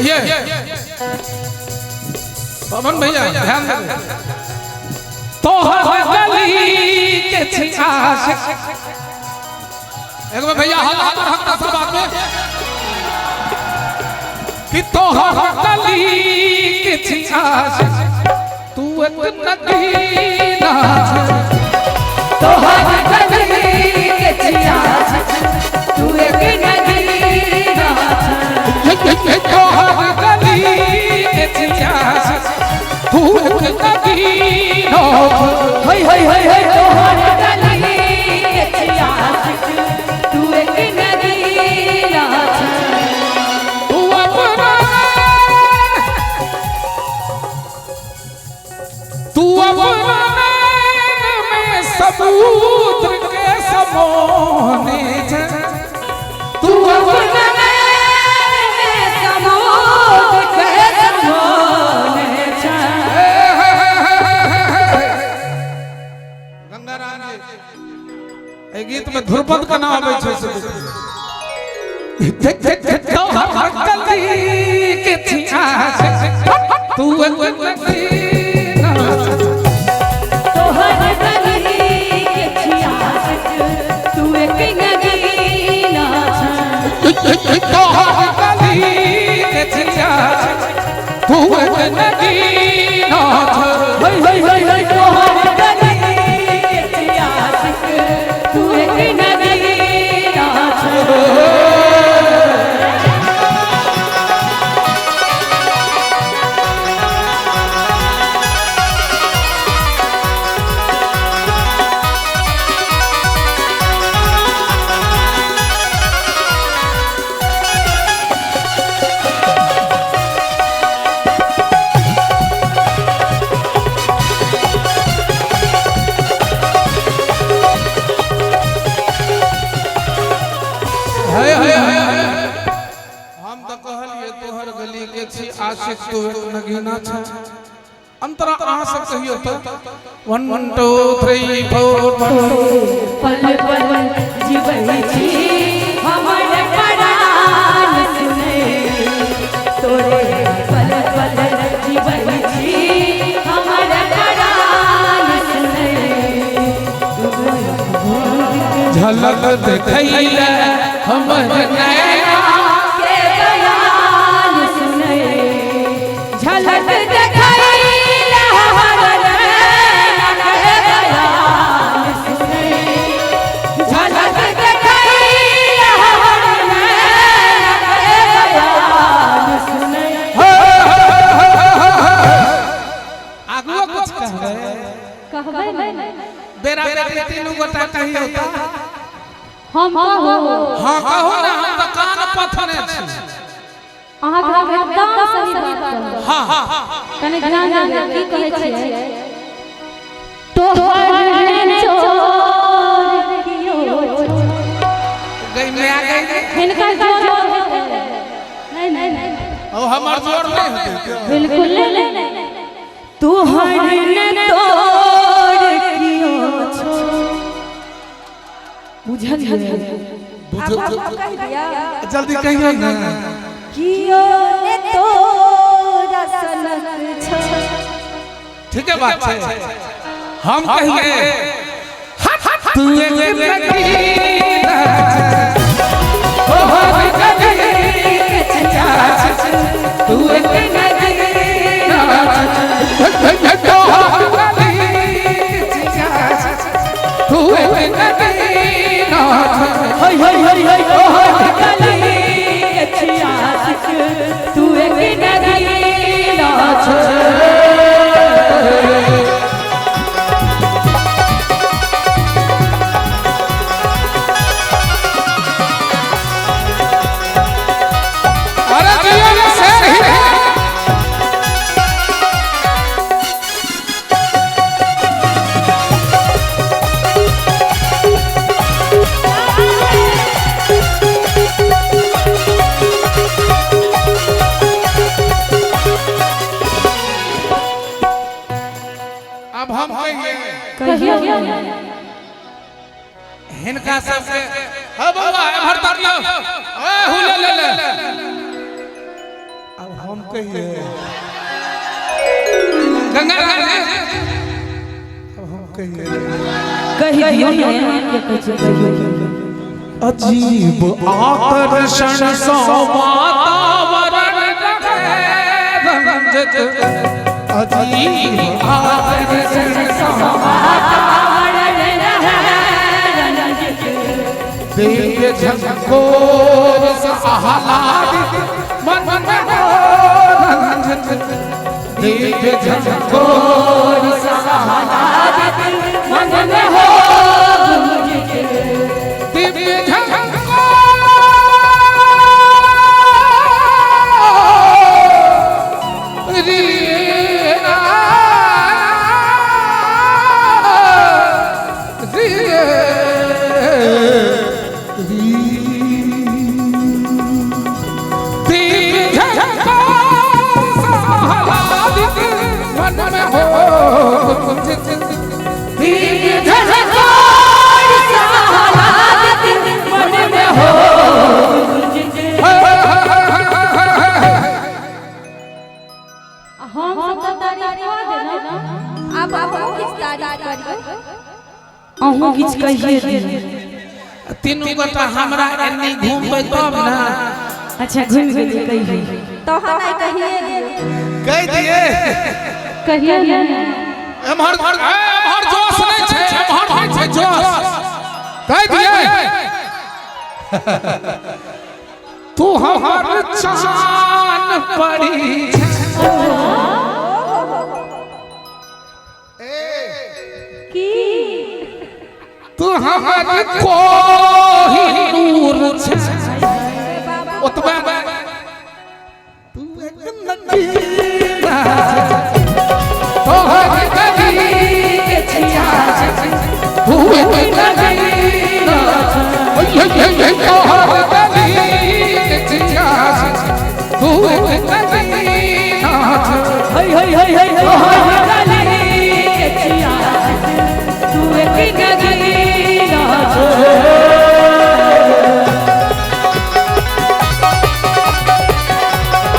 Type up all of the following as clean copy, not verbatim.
कहिए पवन भैया ध्यान दे तोहर गली के छी आशिक। एक बार भैया हल्ला पर हम सब बात में कि तोहर गली के छी आशिक तू एक नगीना तोहर गली के छी आशिक तू एक नगीना तोहर गली के छी आशिक तू एक नगीना होय होय होय होय तोहर गली के छी आशिक तू एक नगीना तू अपना तू अपना में समुद्र के समोने छे तू अपना में समुद्र के समोने छे। गंगाराम जी एहि गीत में ध्रुपद का नाम आबै छै से देख देख तोहर गली के छी आशिक तू एक नगीना तोहर गली के छी आशिक तू एक नगीना तोहर गली के छी आशिक तू एक नगीना होय होय होय होय तोहर गली के छी आशिक तू एक नगीना हे हे हे हम तऽ कहलिए तोहर गली के छी आशिक तू एक नगीना छे। अंतरा अहाँ सब कहियो तऽ 1 2 3 4 पल पल जीवै छी हमर परान सुने तोरे पल पल जीवै छी हमर परान सुने झलक देखैले हमर नैना के बयान सुने झलक देखैले हमर नैना के बयान सुने झलक देखैले हमर नैना के बयान सुने। आगुओ कुछ कहबै कहबै ने बेरा बेरी तीनू गोटा कहियो तऽ हम कहू हाँ कहू ने हम तऽ कान पथने छी। अहाँके हम एकदम सही बात कहलहुँ। हाँ हाँ कनि ध्यान देबै की कहै छियै। तोहर चोर कियो गई में आ गई हिनकर जोर हेतै नहीं नहीं ओ हमर जोर नहीं हेतै। बिल्कुल नहीं। तोहर ने तोर कियो छो बुझल जल्दी कहियो ने कियो ने तोरा सनक छो। ठीक है बात छै हम कहिए तू एक नगीना तोहर गली के छी आशिक तू एक नगीना तोहर गली के छी आशिक तू एक नगीना होय होय होय होय तोहर गली के छी आशिक तू एक नगीना छो। अरे जियो ने शेर ही अब हम कहिए कहियो हिनका सबके हे बौआ एम्हर तर लो ए हुले ले ले। अब हम कहिए गंगा अब हम कहिए कहि दियौ ने के कहै छै कहियौ। अजीब आकर्षण सो वातावरण रहे रंजित अजीब आकर्षण सो वातावरण रहे रंजित दिव्य झंकोर आह्लादित मन में हो रंजित दिव्य झंकोर आह्लादित मन में हो गुंजित दिव्य झंकोर री दिव्य झंकोर आह्लादित मन में हो गुंजित दिव्य झंझोर आह्लादित मन में हो गुंजित। हम सब तऽ तारीफ कऽ देलहुँ। आब अहूँ किछु तारीफ करियौ। अहूँ किछु कहिए दियौ। तीनू गोटा हमरा एन्नी घूमबै तब ने। अच्छा घुमि गेलियै कहिए। तहन आइ कहिए दियौ। कह दिए कहियौ ने। एम्हर एम्हर जोश नहि छै, एम्हर नहि छै जोश। कहि दिए तू हमर चान परी की तू हमर कोहिनूर छै। ओतबे तू एक नगीना तोहर गली के छिया तू एक नगीना तोहर गली के छिया तू एक नगीना हई हई हई हई तोहर गली के छिया तू एक नगीना छो।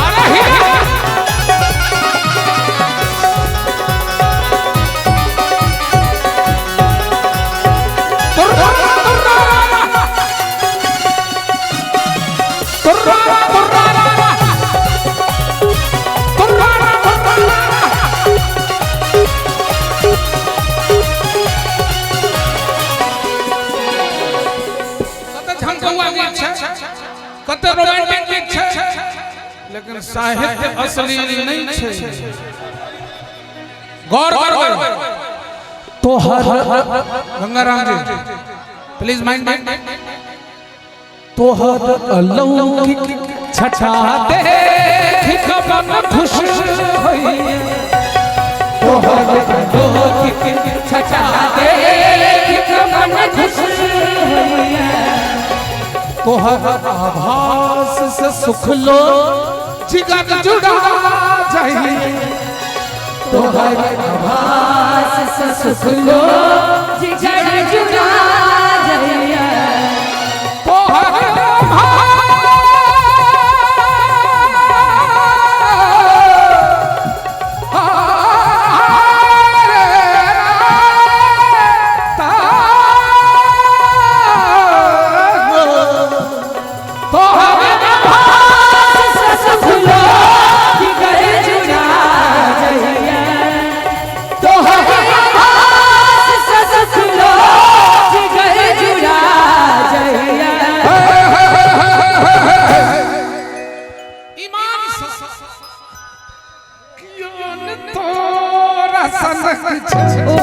अरे ही कते झमकौआ गीत छै, कते रोमांटिक गीत छै, लेकिन साहित्य असली नहीं छै। गौर करबै तोहर गंगाराम जी प्लीज माइंड तोहर अलौकिक छटा देख मन खुश होइए तोहर अलौकिक छटा देख मन खुश होइए। तोहर आभास से सुख लो जिगर जुड़ा जाइए तोहर आभास से सुख लो जिगर जुड़ा जाइए। तोहर आभास से सुख लो जिगर जुड़ा जाइए। तोहर आभास से सुख लो जिगर जुड़ा जाइए। ईमान से कियोन तोरा सनक छै।